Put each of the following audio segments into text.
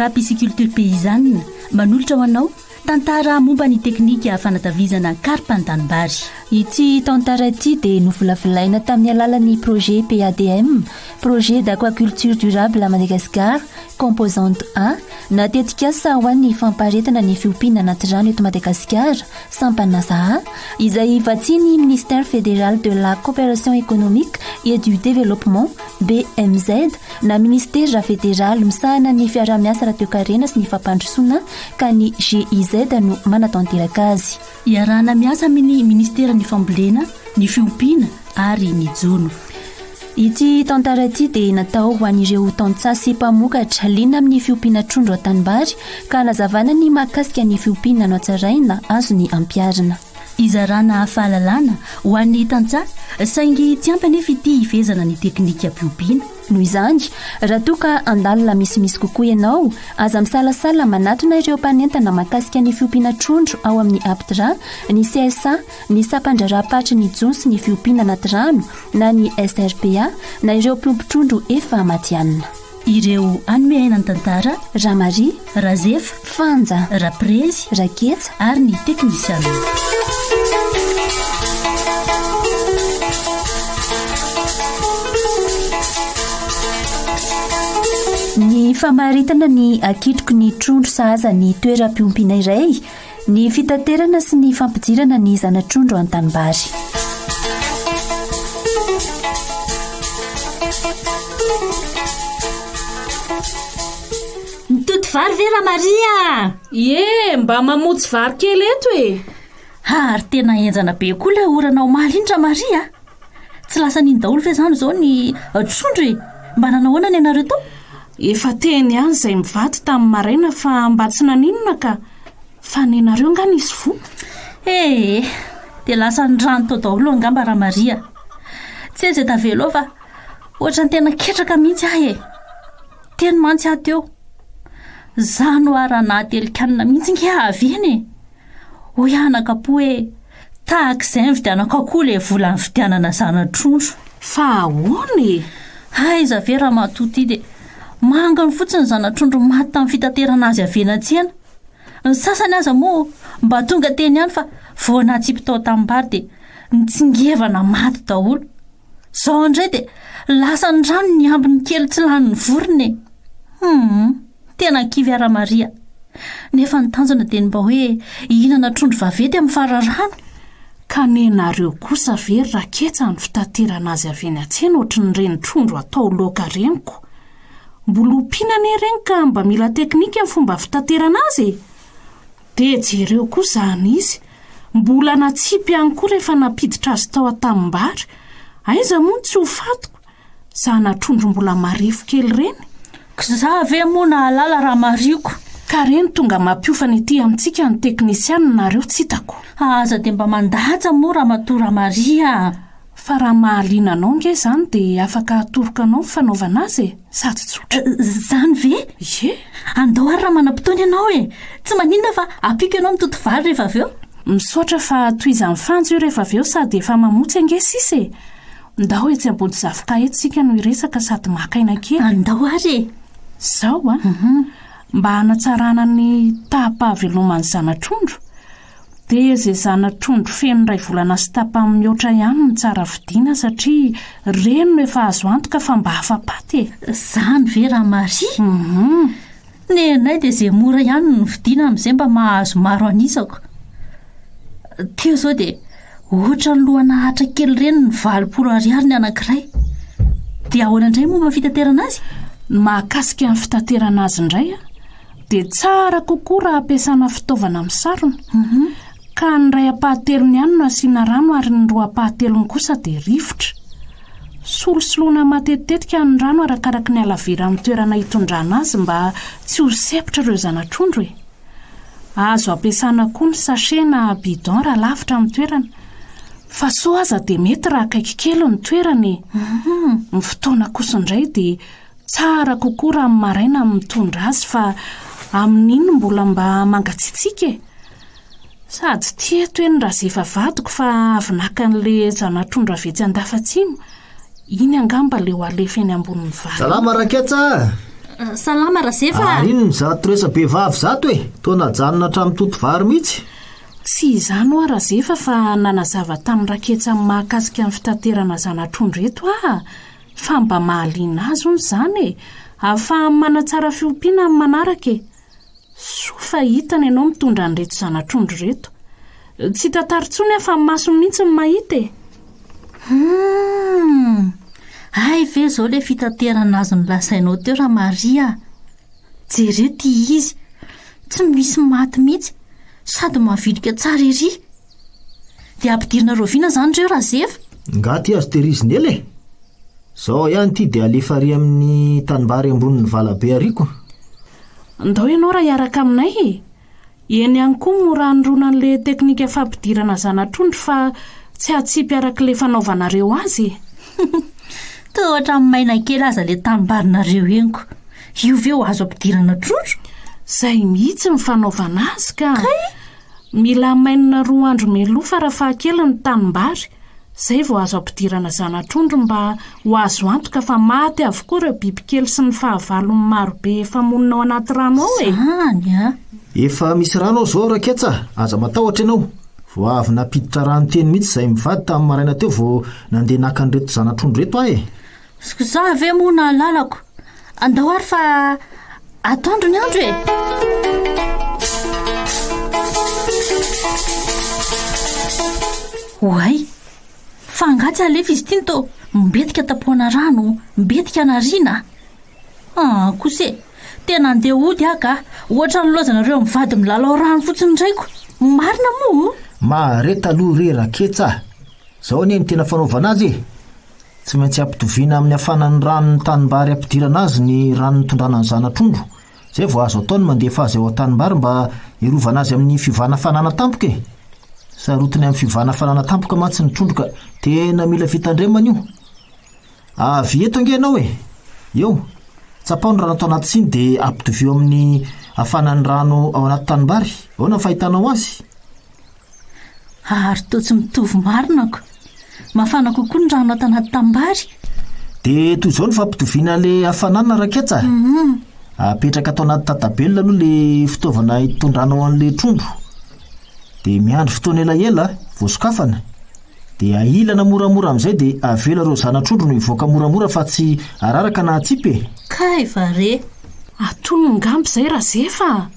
APDRA Pisciculture Paysanne manolotra ho anao tantara momba ny teknika fanatavizana karpa an-tanimbary. Ity tantara ity dia novolavolaina tamin'ny alalan'ny projet PADM, Projet d'Aquaculture Durable à Madagascar, Composante A, na tetikasa ho an'ny fampaharetana ny fiompiana anaty rano eto Madagasikara, sampana Saha, izay vatsian'ny Ministère fédéral de la Coopération économique et du Développement, BMZ, na Minisitera federaly misahana ny fiaraha-miasa ara-toekarena sy ny fampandrosoana ka ny GIZ no manatanteraka azy. Iarahana miasa amin'ny Minisiteran'ny Fambolena, ny Fiompiana ary ny Jono. Ity tantara ity dia natao ho an'ireo tantsaha sy mpamokatra liana amin'ny fiompiana trondro an-tanimbary ka hanazavana ny mahakasika ny fiompiana nohatsaraina azony ampiharina. Izarana fahalalana ho an'ny tantsaha saingy tsy ampy anefa ity hifehezana ny teknikam-piompiana. Noho izany, raha toa ka handalina misimisy kokoa ianao, aza misalasala manatona ireo mpanentana mahakasika ny fiompiana trondro ao amin'ny APDRA, ny CSA, ny sampan-draharaham-paritry ny jono sy ny fiompiana anaty rano, na ny SRPA, na ireo mpiompy trondro efa matihanina. Ireo hanome aina ny tantara, Ramaria, Razefa, Fanja, Raprezy, Raketsa, ary ny teknisianina. Ny famaritana ny hakitroky ny trondro sahaza ny toeram-piompiana iray Ny fitaterana sy ny fampidirana ny zana-trondro an-tanimbary. Mitoto vary ve Ramaria? Ie, mba mamotsy vary kely eto e! Ary tena henjana be koa ilay orana omaly iny Ramaria a! Tsy lasan'iny daholo ve izany izao ny trondro e? Mba nanao ahoana ny anareo tao? Efa teny ihany izay mivady tamin'ny maraina fa mba tsy naninona ka. Fa nenareo nga nisy voa? Ee, dia lasan'ny rano tao daholo angamba Ramaria. Tsy hay izay tavela ao fa ohatran'ny tena ketraka mihitsy aho e. Teny mantsy aho teo. Zany hoa raha nahatelin-kanina mihitsy nge aho avy eny e. Hoy aho anakapo hoe tahaka izay nividianako akoho ilay vola nividianana zana-trondro. Fa ahoana e? Aiza ve ramatoa ity dia manginy fotsiny ny zana-trondro maty tamin'ny fitaterana azy avy eny an-tsena. Ny sasany aza moa mba tonga teny ihany fa vao natsipy tao tanimbary dia nitsingevana maty daholo. Izao indray dia lasan'ny rano ny ambiny kely tsy lanin'ny vorona e! Hum, tena kivy aho Ramaria. Nefa ny tanjona dia ny mba hoe hihinana trondro vaventy amin'ny fararano. Ka nenareo kosa ve ry Raketsa ny fitaterana azy avy eny an-tsena ohatrin'ireny trondro atao laoka ireny ko? Mbola ompiana anie ireny ka mba mila teknika ny fomba fitaterana azy e! Dia jereo koa izany izy, mbola natsipy ihany koa rehefa nampiditra azy tao an-tanimbary. Aiza moa no tsy ho fatiko, zana-trondro mbola marefo kely ireny? K'za ve moa nahalala raha marioko? Ka reny tonga mampiofana ety amintsika ny teknisianina nareo tsy hitako. Aza dia mba mandatsa moa ramatoa Ramaria a! Fa raha mahaliana anao nge izany dia afaka atoroko anao ny fanaovana azy e! Sady tsotra. Izany ve? Ie. Andao ary raha manam-potoana ianao e! Tsy maninona fa ampiako ianao mitoto vary rehefa avy eo. Misaotra fa tohizan'i Fanjo io rehefa avy eo sady efa mamotsy ange sisa e! Ndao etsy ambody zavoka etsy isika no hiresaka sady maka aina kely. Andao ary e! Izao a! Mba hanatsarana ny taham-pahaveloman'ny zana-trondro Dia izay zana-trondro feno iray volana sy tapany mihoatra ihany no tsara vidiana satria ireny no efa azo antoka fa mba afa-paty e! Zany ve Ramaria? Hum. Nenay dia izay mora ihany no vidiana amin'izay mba mahazo maro an'isako. Teo izao dia ohatran'ny lohan'ahatra kely ireny ny 80 ariary ny anankiray. Dia ahoana indray momba ny fitaterana azy? Ny mahakasika ny fitaterana azy indray an, dia tsara kokoa raha ampiasana fitaovana misarona. Ka ny iray ampahatelony ihany no asiana rano ary ny roa ampahatelony kosa dia rivotra. Solosoloina matetitetika ny rano arakaraky ny halaviran'ny toerana hitondrana azy mba tsy ho sempotra ireo zana-trondro e. Azo ampiasana koa ny sachet na bidon raha lavitra ny toerana. Fa sao aza dia mety raha akaiky kely ny toerana e. Ny fotoana kosa indray dia Tsara kokoa raha amin'ny maraina no mitondra azy fa amin'iny mbola mba mangatsiatsiaka e! Sady tia eto eny Razefa vadiko fa avy naka an'le zana-trondro avy etsy Andafatsimo, iny angamba le ho alefa eny ambonin'ny vary iny. Salama Raketsa a! Salama Razefa a! Ary inona izato resa-behivavy izato e? Toa najanona hatramin'ny toto vary mihitsy. Tsy izany hoa Razefa fa nanazava tamin'i Raketsa ny mahakasika ny fitaterana zana-trondro eto aho fa mba mahaliana azy hono izany e! Ahafahany manatsara fiompiana amin'ny manaraka e! Soa fa hitany ianao mitondra an'ireto zana-trondro ireto. Tsy hitantara intsony aho fa ny masony mihitsy no mahita e! Humm! Hay ve izao ilay fitaterana azy nolazainao teo Ramaria a! Jereo ity izy, tsy misy maty mihitsy, sady mavitrika tsara ery. Dia ampidirina rahoviana izany ireo Razefa? Nga ty azo tehirizina ela e! Zao ihany ity dia alefa ary amin'ny tanimbary ambonin'ny valabe ary ko. Ndao ianao raha hiaraka aminay e! Eny ihany koa mora hanoroana an'le teknika fampidirana zana-trondro fa tsy hatsipy arak'le fanaovanareo azy e! Toa ohatran'ny maina kely aza le tanimbarinareo eny ko! Io ve ho azo ampidirana trondro? Zay mihitsy ny fanaovana azy ka! Kay! Mila hamainina roa andro mialoha farafahakeliny ny tanimbary, izay vao azo ampidirana zana-trondro mba ho azo antoka fa maty avokoa ireo bibikely sy ny fahavalony marobe efa monina ao anaty rano ao e! Zany a! Efa misy rano ao zao Raketsa a! Aza matahotra ianao. Vao avy nampiditra rano teny mihitsy izahay mivady tamin'ny maraina teo vao nandeha naka an'ireto zana-trondro ireto aho e! Za ve moa nahalalako? Andao ary fa atoandro ny andro e! Oay! Fa angaha tsy alefa izy ity no toa mbetika tapohana rano, mbetika anariana? Ah kosa e! Tena andeha hody aho ka! Ohatran'ny laozanareo mivady milalao rano fotsiny indray ko! Marina moa? Mahareta aloha re Raketsa a! Zao anie ny tena fanaovana azy e! Tsy maintsy ampitoviana amin'ny hafanan'ny ranon'ny tanimbary ampidirana azy ny rano nitondrana ny zana-trondro. Izay vao azo atao ny mandefa azy ao an-tanimbary mba hiarovana azy amin'ny fiovana hafanana tampoka e! Sarotiny amin'ny fiovana hafanana tampoka mantsy ny trondro ka tena mila fitandremana io. Avy eto ange ianao e! Eo, tsapao ny rano ato anaty siny dia ampitovio amin'ny hafanan'ny rano ao anaty tanimbary. Ahoana ny fahitanao azy? Ary toa tsy mitovy marina ko. Mafana kokoa ny rano ato anaty tanimbary. Dia toy izao ny fampitoviana ilay hafanana Raketsa a. Apetraka ato anaty tatabelona aloha ilay fitaovana hitondranao an'ilay trondro. Dia miandry fotoana elaela vao sokafana. Dia ahilana moramora amin'izay dia avela ireo zana-trondro no hivoaka moramora fa tsy araraka na atsipy e. Kay va re! Atonony ngamba izay Razefa a!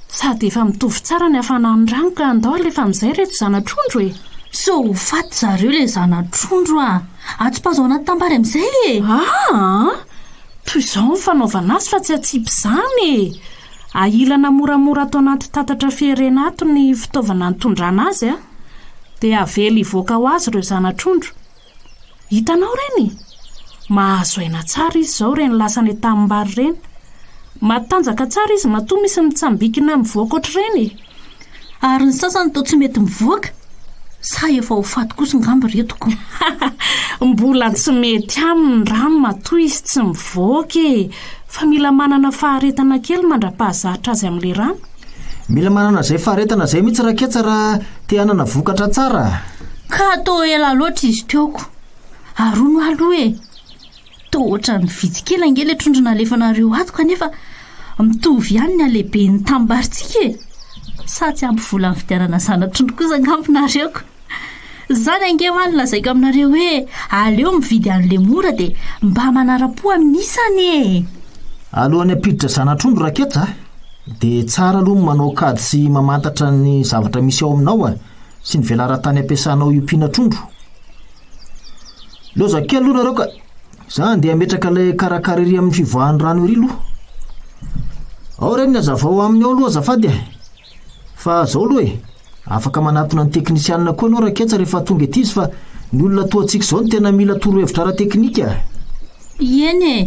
Sady efa mitovy tsara ny hafanan'ny rano ka andao alefa amin'izay ireto zana-trondro e! Sao ho faty zareo ilay zana-trondro a! Atsipazo ao anaty tambary amin'izay e! Aa! Toy izao ny fanaovana azy fa tsy atsipy izany e! Ahilana moramora ato anaty tatatra fierena ato ny fitaovana nitondrana azy a! Dia avela hivoaka ho azy ireo zana-trondro. Hitanao ireny? Mahazo aina tsara izy izao ireny lasa any an-tanimbary ireny. Matanjaka tsara izy matoa misy mitsambikina mivoaka ohatr'ireny e! Ary ny sasany toa tsy mety mivoaka? Sa efa ho faty kosa angamba ireto ko? Mbola tsy mety aminy ny rano matoa izy tsy mivoaka e! Fa mila manana faharetana kely mandra-pahazatra azy amin'ilay rano. Mila manana izay faharetana izay mihitsy Raketsa raha te hanana vokatra tsara a! Ka toa ela loatra izy teo ko! Ary hono aloha e! Toa ohatran'ny vitsy kely ange ilay trondro nalefanareo ato kanefa mitovy ihany ny halehiben'ny tanimbary-tsika e! Sa tsy ampy vola nividianana zana-trondro kosa angamba nareo ko! Izany ange hoa no lazaiko aminareo hoe aleo mividy an'ilay mora dia mba manara-po amin'ny isany e! Alohan'ny hampiditra zana-trondro Raketsa dia tsara aloha ny manao kajy sy mamantatra ny zavatra misy ao aminao a, sy ny velaran-tany ampiasanao hiompiana trondro. Loza kely aloha nareo ka! Za andeha hametraka ilay karakara ery amin'ny fivoahan'ny rano ery aloha. Ao re ny hazavao aminy ao aloha azafady e! Fa zao aloha e! Afaka manatona ny teknisianina koa ianao Raketsa rehefa tonga ety izy fa ny olona toa antsika izao no tena mila torohevitra ara-teknika. Eny e!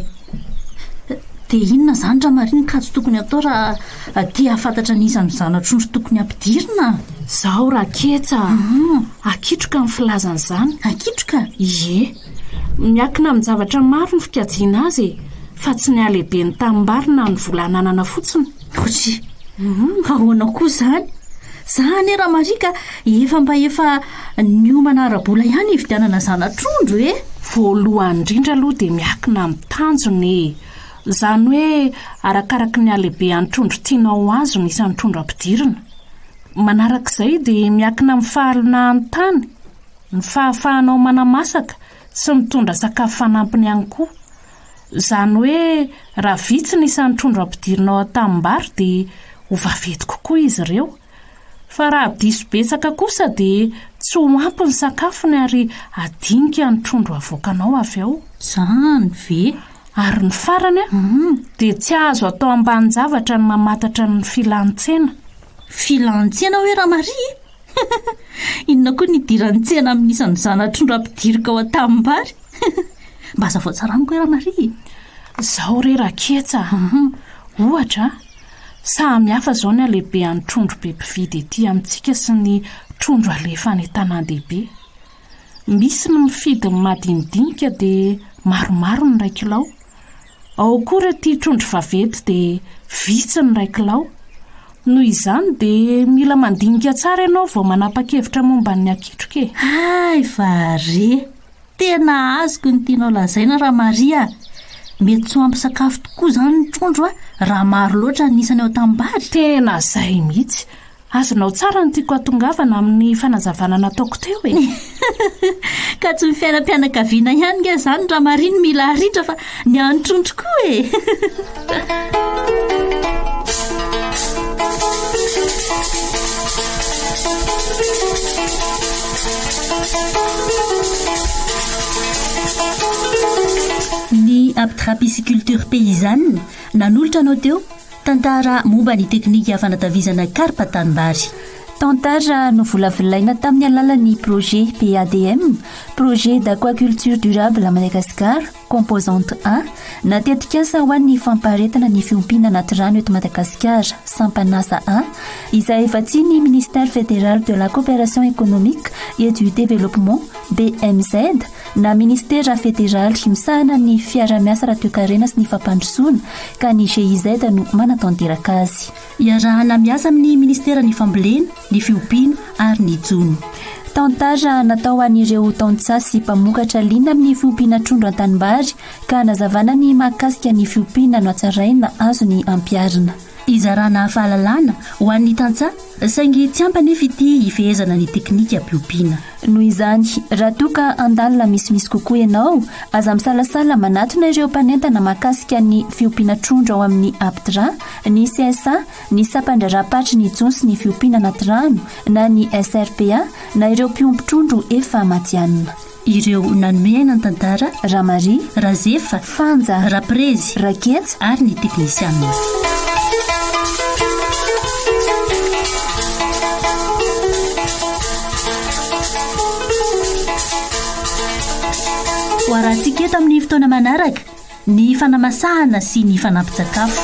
Dia inona izany Ramaria ny kajy tokony hatao raha te hahafantatra ny isan'ny zana-trondro tokony hampidirina? Zao Raketsa a! Akitroka ny filazana izany. Akitroka? Ie. Miankina amin-javatra maro ny fikajiana azy e! Fa tsy ny halehiben'ny tanimbary na ny vola ananana fotsiny. Ozy! Ahoana koa izany? Za anie Ramaria ka efa mba efa niomana ara-bola ihany hividianana zana-trondro e! Voalohany indrindra aloha dia miankina amin'ny tanjona e! Izany hoe arakaraky ny halehibehan'ny trondro tianao ho azo ny isan'ny trondro ampidirina. Manarak'izay dia miankina amin'ny fahalonahan'ny tany, ny fahafahanao manamasaka sy mitondra sakafo fanampiny ihany koa. Izany hoe raha vitsy ny isan'ny trondro ampidirina ao an-tanimbary dia ho vaventy kokoa izy ireo. Fa raha diso betsaka kosa dia tsy ho ampy ny sakafony ary hadinika ny trondro avoakanao avy ao. Izany ve? Ary ny farany dia tsy azo atao ambanin-javatra ny mamantatra ny filan'ny tsena. Filan'ny tsena hoe Ramaria? Inona koa ny idiran'ny tsena amin'ny isan'ny zana-trondro ampidiriko ao an-tanimbary? Mba hazavao tsara amiko hoe Ramaria e! Izao re Raketsa a! Ohatra, samy hafa izao ny halehibehan'ny trondro be mpividy ety amintsika sy ny trondro alefa any an-tanàn-dehibe. Misy ny mifidy ny madinidinika dia maromaro ny iray kilao. Ao koa ireo tia trondro vaventy dia vitsy ny iray kilao. Noho izany dia mila mandinika tsara ianao vao manapa-kevitra momba ny hakitroka e! Hay va re! Tena azoko ny tianao lazaina Ramaria a! Mety tsy ho ampy sakafo tokoa izany ny trondro a, raha maro loatra ny isany ao an-tanimbary. Tena izay mihitsy! Azonao tsara ny tiako hatongavana amin'ny fanazavana nataoko teo e! Ka tsy ny fiainam-pianakaviana ihany nge izany Ramaria no mila arindra fa ny an'ny trondro koa e! Ny Aptra Pisciculture Paysanne nanolotra anao teo Tantara momba ny teknika fanatavizana karpa tanimbary. Tantara novolavolaina tamin'ny alalan'ny projet PADM, Projet d'Aquaculture Durable à Madagascar, Composante A, na tetikasa ho an'ny fampaharetana ny fiompiana anaty rano eto Madagasikara, Sampan'asa A, izay vatsian'ny Ministère fédéral de la Coopération économique et du Développement, BMZ, na Minisitera federaly misahana ny fiarahamiasa ara-toekarena sy ny fampandrosoana ka ny GIZ no manatanteraka azy. Iarahana miasa amin'ny Minisiteran'ny Fambolena, ny Fiompiana ary ny Jono. Tantara natao ho an'ireo tantsaha sy mpamokatra liana amin'ny fiompiana trondro an-tanimbary ka hanazavana ny mahakasika ny fiompiana nohatsaraina azony ampiharina. Izarana fahalalana ho an'ny tantsaha saingy tsy ampy anefa ity hifehezana ny teknikam-piompiana. Noho izany, raha toa ka handalina misimisy kokoa ianao, aza misalasala manatona ireo mpanentana mahakasika ny fiompiana trondro ao amin'ny APDRA, ny CSA, ny sampan-draharaham-paritry ny jono sy ny fiompiana anaty rano, na ny SRPA, na ireo mpiompy trondro efa matihanina. Ireo nanome aina ny tantara, Ramaria, Razefa, Fanja, Raprezy, Raketsa, ary ny teknisianina. Ho arahantsika eto amin'ny fotoana manaraka ny fanamasahana sy ny fanampin-tsakafo.